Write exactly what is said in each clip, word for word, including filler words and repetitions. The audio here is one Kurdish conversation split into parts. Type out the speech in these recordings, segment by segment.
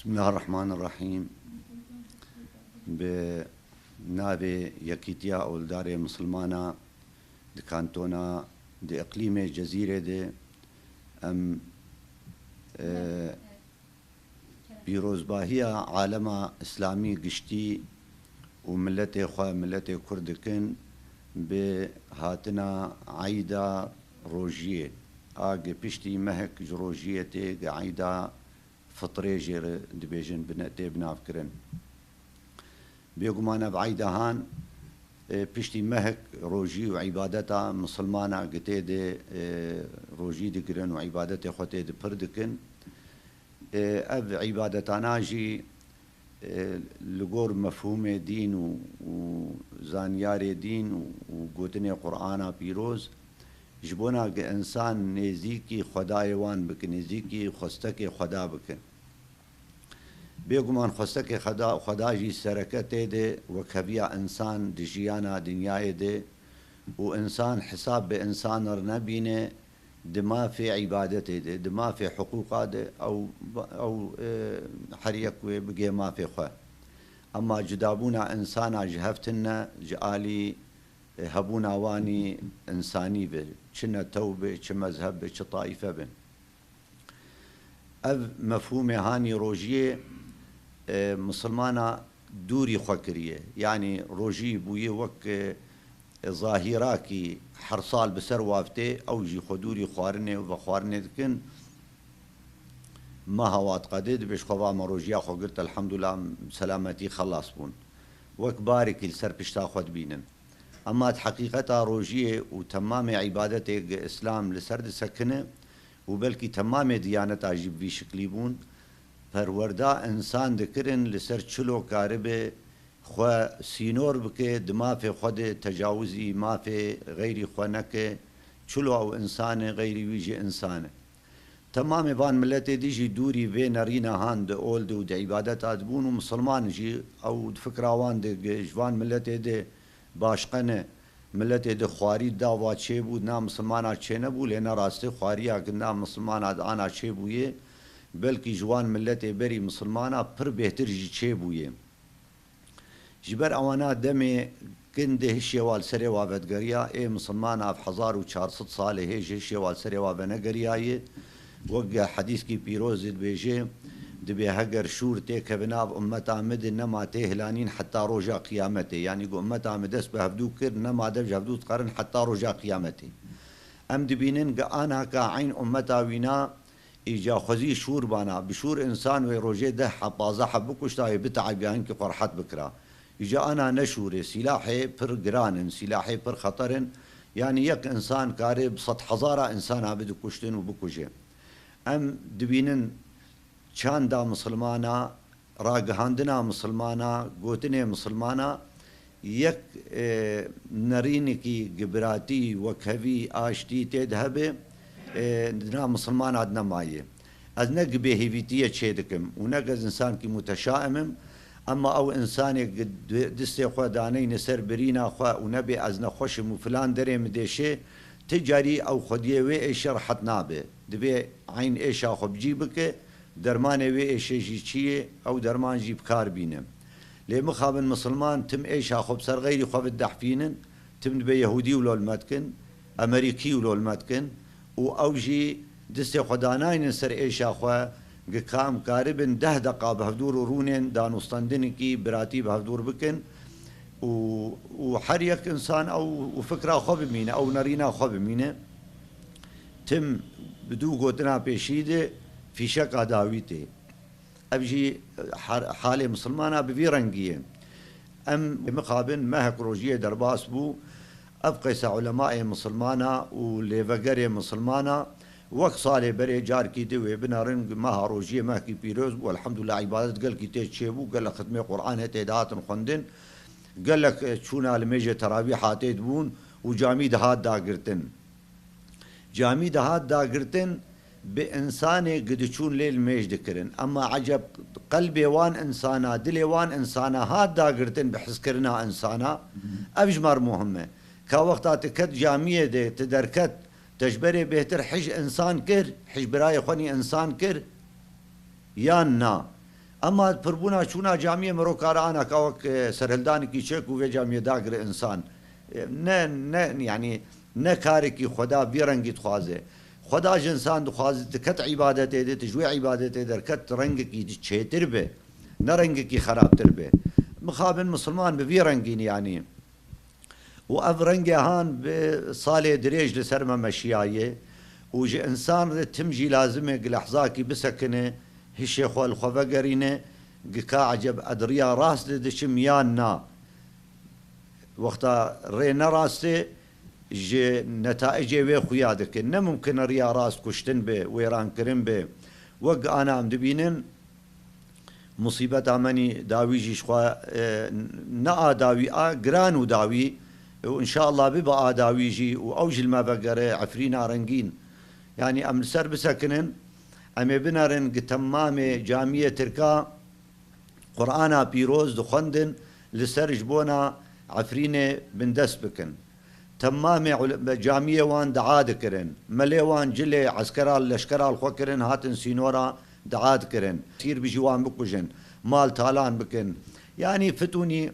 Bismillahirrahmanirrahîm. Bi navê Yekîtiya Oldarê Misilmana di kantona, di îqlîmê Cezîrê de em, e, pîrozbahiya alema îslamî giştî û miletê xwe, miletê Kurd dikin bi hatina eyda rojiyê. A gi piştî mehek ji rojiyê tê, gi eyda fitrê jê re dibêjin, bine-, tê binavkirin. Bêguman ev eyda han, e, piştî mehek rojî û îbadeta misilmana gi tê de, e, rojî digirin û îbadetê xwe tê de pir dikin. E, ev îbadetana jî, e, li gor mefhûmê dîn û, û zanyarê dîn û, û gotinê Qur'ana pîroz, ji bona ku insan nêzîkî Xwedayê wan bike, nêzîkî xwestekê Xweda bike. Bêguman xwestekê Xweda, Xweda jî sereke tê de wekheviya insan di jiyana dinyayê de û insan hesab bi insan re nebîne, di mafê îbadetê de, di mafê hiqûqa de ew, ew, e, her yek wê bigê mafê xwe. Ema cudabûna insana ji hev tune, ji alî, e, hebûna wanî insanî be, çi netew be, çi mezheb be, çi taîfe be. Ev mefhûmê hanî rojiyê, e, misilmana dûrî xwe kiriye. Yanî rojî bûye wek, e, zahîrakî her sal bi ser wav tê, ew jî xwe dûrî xwarinê û vexwarinê dikin. Meha wa diqede, dibê ji xwe va me rojiya xwe girt, elhamdulillah, selametî xelas bûn. Wek barekî li ser pişta xwe dibînin. Ema di heqîqeta rojiyê û temamê îbadetê gi Îslam li ser disekine û belkî temamê diyaneta jî bi vî şiklî bûn, perwerda insan dikirin li ser çilo karibe xwe sînor bike, di mafê xwe de tecawizî mafê xeyrî xwe neke, çilo ew insan e, xeyrî wî jî insan e. Temamê van miletê dî jî dûrî vê nerîna han di ol de û di îbadeta dibûn û misilman jî ew di fikra wan de ji van miletê de başqe ne. Miletê de xwarî dava çêbû, na misilmana çênebû, lê ne rastî xwariya ki na misilmana di ana çêbûyê, belkî ji wan miletê berî misilmana pir bêhtir jî çêbûyê. Ji ber ewana demê kin de hişê wa li serê wa vedigeriya, ê misilmana ev hezar û çar sed salê hê ji hişê wa li serê wa venegeriyaye. Wek hedîskî pîroz jî dibêje, dibê heger şûr têkeve nav ummeta min de, nema tê hilanîn heta roja qiyametê. Yanî ku ummeta min dest bi hevdû kir, nema dev ji hevdû diqerin heta roja qiyametê. Em dibînin ku ana ka eyn ummeta wîna, îca xwezî şûr bana, bi şûr insan wê rojê deh heb, pazdeh heb bikuşta, wê biteebiya hinkî xwe rehet bikira. Îca ana ne şûrê, sîlahê pir giran in, sîlahê pir xeter in. Yanî yek insan kare bi sed hezara insana bide kuştin û bikuje. Em dibînin çanda misilmana, ragihandina misilmana, gotinê misilmana, yek, e, nerînekî gi biratî, wekhevî, aştî tê de hebe, e, di nav misilmana de nemaye. Ez ne gi bêhêvîtiyê çê dikim û ne ez însankî muteşaim im, ema ew însanê gi di-, distê xwe daneyne ser birîna xwe û nebê ez nexweş im û filan derê min dêşê, ti carî ew xwediyê wê êşe rehet nabe. Divê eyn êşa xwe bi cî bike, dermanê wê êşê jî çi yê, ew derman jî bi kar bîne. Lê mixabin misilman tim êşa xwe bi ser xeyrî xwe bidehfînin, tim dibe Yehûdî wilo li me dikin, Emerîkî wilo li me dikin û ew jî distê xwe danaynin ser êşa xwe, gi kam karibin deh deqa bi hevdûr û rûnên danûstendinekî biratî bi hevdûr bikin û, û her yek însan ew û fikra xwe bimîne, ew nerîna xwe bimîne. Tim bi dû gotina pêşî de fîşeka dawî tê. Ev jî har-, halê misilmana bi vî rengî ye. Em mixabin mehek rojiyê derbas bû. Ev qeysa ulemayê misilmana û lêvegerê misilmana wek salê berê carkî di wê binerin, meha rojiyê mehkî pîroz bû. Elhamdulillah, îbadet gelkî tê çêbû, gelek xitmê Qur'anê tê dihatin xwendin, gelek, e, çûna li mêjê terawîha tê dibûn û camî dihat dagirtin. Camî dihat dagirtin, bi insanê gi diçûn lê li mêj dikirin. Ema eceb qelbê wan insana, dilê wan insana hat dagirtin bi hizkirina insana, ev ji me re muhim e. Ka wexta tu ket camiyê de, tu derket, te ji berê bêhtir hij insan kir, hij birayê xwe nî insan kir, yan na? Ema pirbûna çûna camiyê mirov kare ana ka wek, e, serhildanekî çêk û vê camiyê dagire însan. E, ne, ne, yanî ne karekî Xweda vî rengî dixwaze. Xweda ji însan dixwaze, tu ket îbadetê de, tu ji wê îbadetê derket rengekî çêtir be, ne rengekî xerabtir be. Mixabin misilman bi vî rengîn, yanî. Û ev rengê han bi salê dirêj li ser me meşiyaye û ji însan re tim jî lazim e gi lehzakî bisekine, hişê xwe li xwe vegerîne, gi ka eceb ez di riya rast de diçim yan na. Wexta rê ne rast e, ji netaicê wê xuya dike. Ne mumkin e riya rast kuştin be, wêrankirin be. Wek ana em dibînin, musîbeta menî dawî jî ji xwe, e, ne a dawî a, giran û dawî, û înşallah bibe a dawî jî û ew jî li me vegere, Efrîna rengîn. Yanî em li ser bisekinin, em ê binerin gi temamê camiyê Tirka Qur'ana pîroz dixwendin, li ser ji bona Efrînê bindest bikin. Temamê ule-, camiyê wan dua dikirin. Melê wan cilê eskera, leşkera li xwe kirin, hatin sînora dua dikirin. Sîr bijî wan bikujin. Mal talan bikin. Yanî fitûnî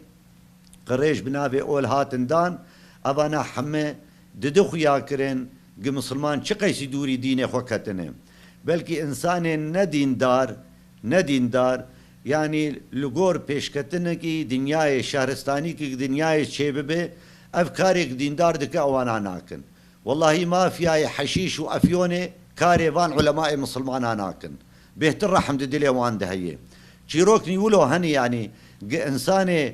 qirêj bi navê ol hatin dan. Evana heme didi xuya kirin, gi misilman çi qeysî dûrî dînê xwe ketine. Belkî însanên nedîndar, nedîndar, yanî li gor pêşketinekî dinyayê, şehristanîkî dinyayê çêbibe, ev karêk dîndar dike, ewana nakin. Wellahî mafyayê heşîş û efyonê karê van ulemayê misilmana nakin. Bêhtir rehm di dilê wan de heye. Çîroknî wilo henî, yanî gi însanê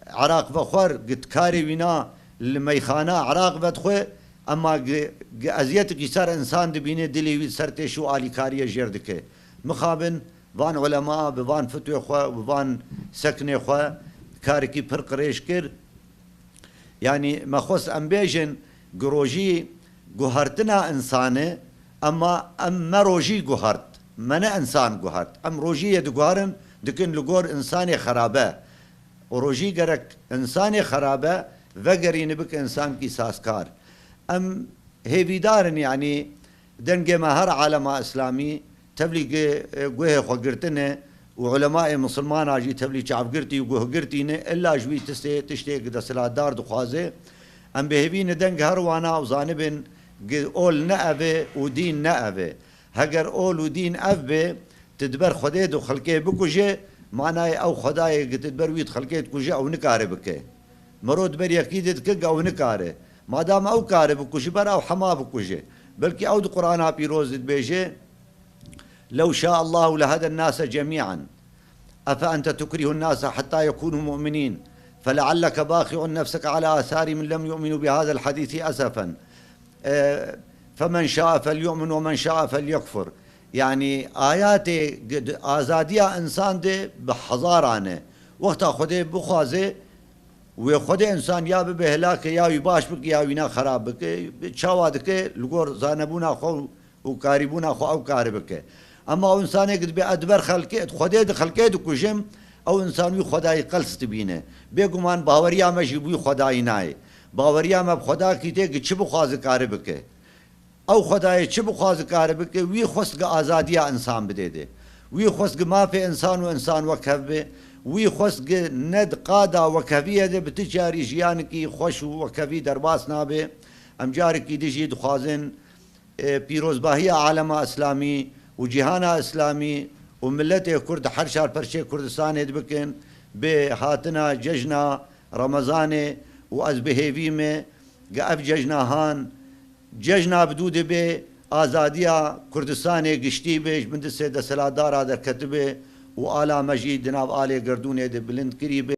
eraq vexwer, gi karê wîna li meyxana eraq vedixwe, ema gi, gi eziyetekî ser însan dibîne, dilê wî ser têş û alîkariyê jêr dike. Mixabin van ulema bi van fitwê xwe, bi van seknê xwe karekî pir qirêj kir. Yanî me xwest em bêjin, gi rojî guhertina însan e, ema em me rojî guhert, me ne însan guhert. Em rojî yê diguherin, dikin li gor însanê xerabe. Û rojî gerek însanê xerabe vegerîne bike însankî sazkar. Em hêvîdar in, yanî dengê me her alema îslamî tevlî gi-, e, guhê xwe girtine û ulemayê misilmana jî tevlî çavgirtî û guhgirtî ne, illa ji wî tiştê, tiştê gi desthilatdar dixwaze. Em bi hêvî ne deng her wana û zanibin gi ol ne ev e û dîn ne ev e. Heger ol û dîn ev be, tu di ber Xwedê di xelkê bikuje, manayê ew Xwedayê gi tu di ber wî di xelkê dikuje, ew nikare bike. Mero di ber yekî de dike, ew nikare. Madam ew kare bikuje, ber ew hema bikuje. Belkî ew di Qur'ana pîroz de dibêje, "Lew şâ Allahu leheden nase cemî'an. Efe ente tukrihun nase hatta yekûnû mu'minîn. Felealleke bâxi'un nefseke ala asârihim in lem yu'minû bihâzel hadîsî esefen. E, femen şa'e felyu'min ve men şa'e felyekfur." Yanî ayatê g-, azadiya însan de bi hezaran e. Wexta Xwedê bixwaze, wê Xwedê însan ya bibe helake, ya wî baş bike, ya wîna xerab bike. Çawa dike? Li gor zanebûna xwe û karîbûna xwe ew kare bike. Ema ew însanê ki dibe ez di ber xelkê, Xwedê di xelkê dikujim, ew însan wî Xwedayî qels dibîne. Bêguman baweriya me jî bi wî Xwedayî nayê. Baweriya me bi Xwedakî tê ki çi bixwaze kare bike. Ew Xwedayê çi bixwaze kare bike, wî xwest gi azadiya însan bidê de. Wî xwest gi mafê însan û însan wekhev be, wî xwest gi ne di qada wekheviyê de bi ti carî jiyanekî xweş û wekhevî derbas nabe. Em carekî din jî dixwazin, e, pîrozbahiya alema îslamî û cîhana îslamî û miletê Kurd di her çar perçeyê Kurdistanê de bikin, bi hatina cejna Remezanê û ez bi hêvî me, gi ev cejna han, cejna bi dû dibe, azadiya Kurdistanê giştî be, ji bin distê desthilatdara derketibe û ala me jî di nav alê gerdûnê de bilind kirî be.